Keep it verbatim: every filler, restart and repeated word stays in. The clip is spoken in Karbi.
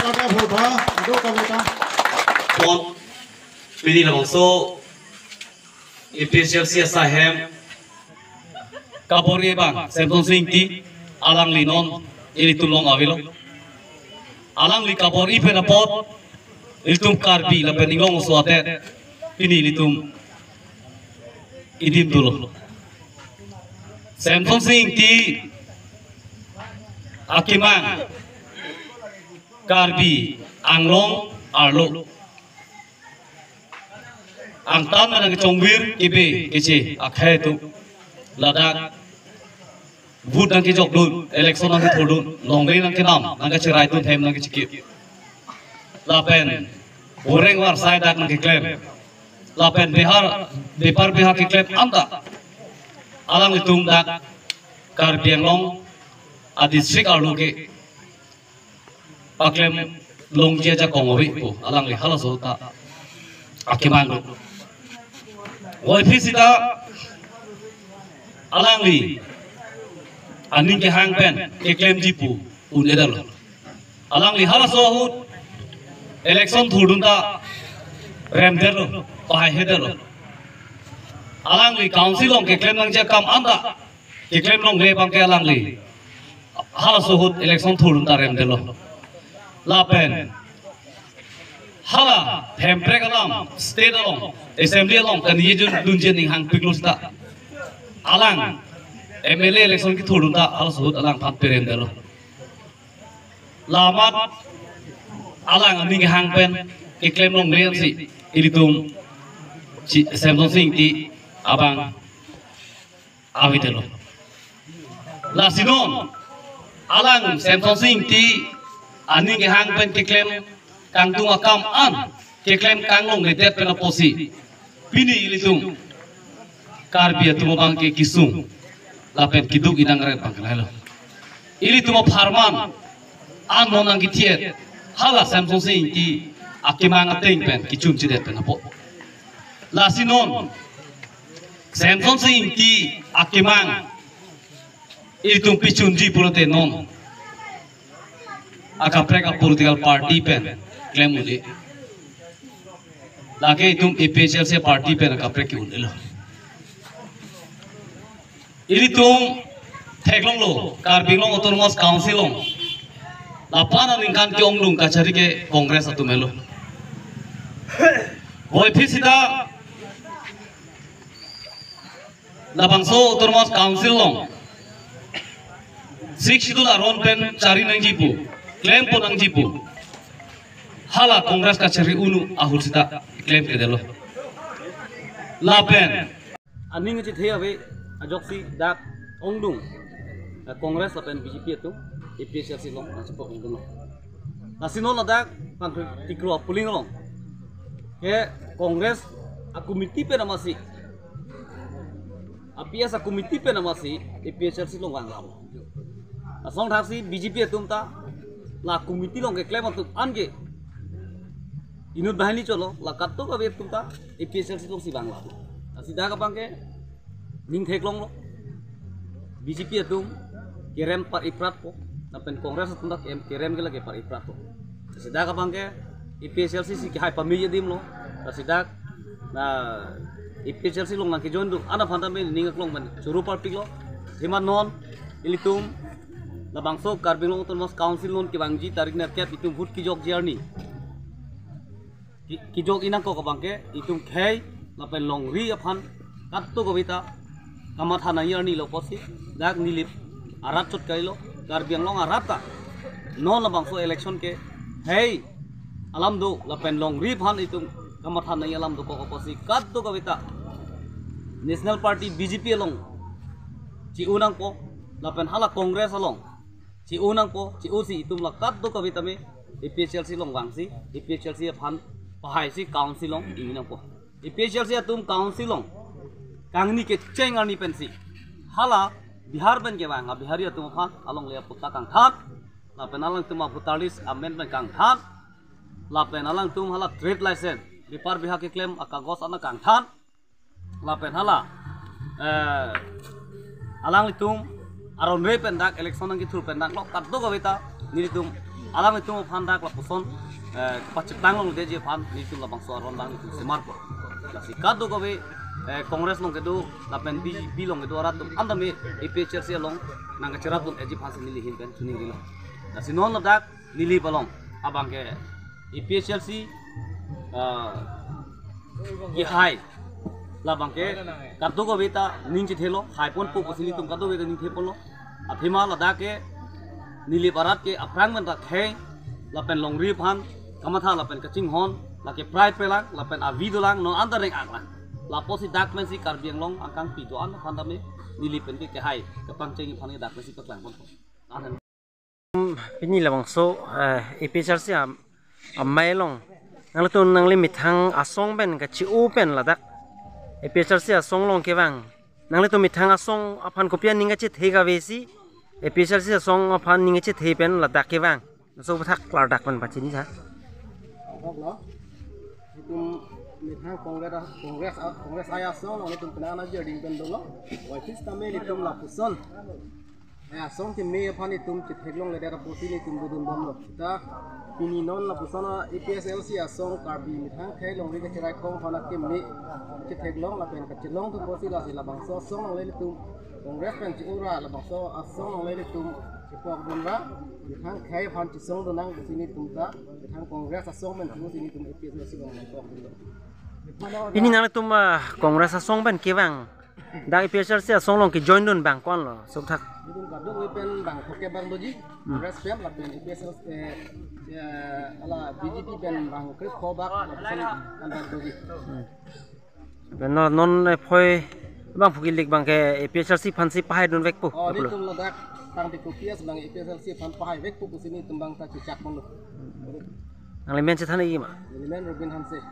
Kata bhuta, do kata. Pon, pini labangso A P H L C asahem kabor-i abang Semson Sing Ingti, alangli non ilitum along avelo. Alangli kabor-i pen apot ilitum Karbi lapen inglong aso adet pini ilitum idim dolo. Semson Sing Ingti akemang Karbi Anglong arlo angtan nangkechongvir kebe keche akhei atum ladak vote nangkejokdun, election nangkethurdun, longri nangkenam, nangkacheraidun, hem nangkechikip. Lapen boreng varsai dak nangkeklem. Lapen bihar, bepar bihar keklem anta alanglitum dak Karbi Anglong adistrict arlo ke paklem longji ajakong ave pu alangli halaso ta akemang do. Voiphit sita alangli aning kehang pen keklemji pu un-edetlo. Alangli halaso ahut election thurdun ta remdetlo, pahaihedetlo. Alangli council along keklem nangji akam anta keklem longle abangke alangli halaso ahut election thurdun ta remdetlo. Lapen hala Hemprek alam state along, assembly along kaningjedun dunji aning hangpiklo sita alang M L A election kethurdun ta halaso ahut alangphan peremdetlo. La amat alang aning kehang pen keklem longle ansi ilitum chi-, Semson Sing Ingti abang avedetlo. Lasi non alang Semson Sing Ingti aning kehang pen keklem kangtung akam an keklem kanglongledet pen apotsi pini ilitum Karbi atum abangke kesung lapen keduk inang ret abangke lahelo. Ilitum apharman an non nangkethiet hala Semson Sing Ingti akemang ateng pen kechunchedet pen apot. Lasi non Semson Sing Ingti akemang itum pechunji pulote non akaprek a-political party pen klem un-e. Lake itum A P H L C party pen akaprek ke-un-elo. Ilitum theklonglo, Karbi Anglong Autonomous Council along lapu-an aningkan ke-ongdung kachari ke Congress atum helo. Voiphit sita labangso Autonomous Council along Sixth Schedule aron pen chari nangji pu, klempo nangji pu hala Congress kachari unu ahut sita klemkledetlo. Lapen aning achethe ave ajoksi dak ongdung, eh, Congress lapen B J P atum A P H L C along nangchepo ongdunglo. Lasi non ladak pangkri tikro a-polling along ke Congress a-committee pen amatsi, a-P S a-committee pen amatsi A P H L C along vanglam. Lason thaksi B J P atum ta la committee along keklem atum anke inut banghini cholo, la kadokave atum ta A P H L C alongsi vanglam. Lasi dak abangke ning theklonglo. B J P atum kerem par-ipratpo, lapen Congress atum ta kerem, kerem ke lake par-ipratpo. Lasi dak abangke A P H L C si kehai pame adim lo. Lasi dak na A P H L C along nangkejoin dun an aphan tame ning aklong pen choro parpiklo. Athema non ilitum labangso Karbi Anglong Autonomous Council non kevangji tarik nerkep itum vote kejokji arni, ki-, kejok-i nangkok abangke itum khei lapen longri aphan kadokave ta kamatha nangji arni lo apotsi dak Nilip arat chot kalilo. Karbi Anglong arat ta non labangso election ke khei alam do lapen longri aphan itum kamatha nangji alam dokok apotsi kadokave ta National Party B J P along che-o nangpo lapen hala Congress along che-o nangpo, che-osi itum la kadokave tame A P H L C along vangsi, A P H L C aphan pahaisi council along ingni nangpo. A P H L C atum council along kangni kecheng arni pensi hala Bihar pen kevang a-Bihari atum aphan alongle apatta kangthan, lapen alangtum a-voter list amendment kangthan, lapen alangtum hala trade license, bepar bihar keklem akagos ana kangthan, lapen hala, eh, alanglitum aron re pen dak election nangkethur pen dak lo kadokave ta nelitum Alanglitum aphan dak lapuson, eh, pachethang longledetji aphan nelitum labangso aron abang nelitum semarpo. Lasi kadokave, eh, Congress along kedo lapen B J P along kedo arat atum anta me A P H L C along nangkacherapdun-etji aphansi neli ahin pen choningrilo. Lasi non ladak Nilip along abangke A P H L C, ah, kehai, labangke kadokave ta ning chethelo, haiponpo pusi nelitum kadokave ta ning theponlo. Athema ladak ke Nilip arat ke aphrang pen ta khei lapen longri aphan kamatha lapen kachinghon, lake pride pelang lapen avi dolang, non anta reng-aklang. Lapusi dak pensi Karbi Anglong angkangpi do-an aphan tame Nilip pen ke kehai kepangcheng aphan ke dak pensi paklangponpo. An Pini labangso, eh, A P H L C am-, amei along nanglitum nangli methang asong pen kachi-o pen ladak A P H L C asong along kevang. Nanglitum methang asong aphan kopi aning kachethe kavesi A P H L C asong aphan ning kachethe pen ladak kevang. Laso aphuthak klardak pen pachini tha. Ahok lo. Itum methang Congress, Congress, Congress ai asong along itum penang ana jerding pen dolo. Wai pis tame itum lapuson. Eh, asong keme aphan itum chetheklongledet apotsi nelitum dodunbomlo. Ta pini non lapuson A P H L C asong Karbi methang khei longri kacheraikong aphan akeme chetheklong lapen kachelongdun apotsi lasi labangso asong along le itum Congress pen che-o ra labangso asong along le itum chepokdun ra methang khei aphan chesongdun nang pusi nelitum ta methang Congress asong pen pusi nelitum A P H L C along chepokdunlo. Pini nanglitum, ah, Congress asong pen kevang. Dak A P H L C asong along kejoindun abang ko-an lo, laso aphuthak. Itum kadokave pen bang throkkep bang doji, Hmm. Congress pen lapen A P H L C, eh, eh, ala B J P pen bang krepho bak, lapuson an bang doji. Hmm. Lapen non, non, eh, phoi bangphu kilik abangke A P H L C aphansi pahaidunvekpo, Oh, lapulo. Nelitum ladak tangte kopi as bang A P H L C aphan pahaivekpo pusi nelitum bang ta chechakponlo. Nangli men chethan-ikji ma? Neli men Robin Hanse.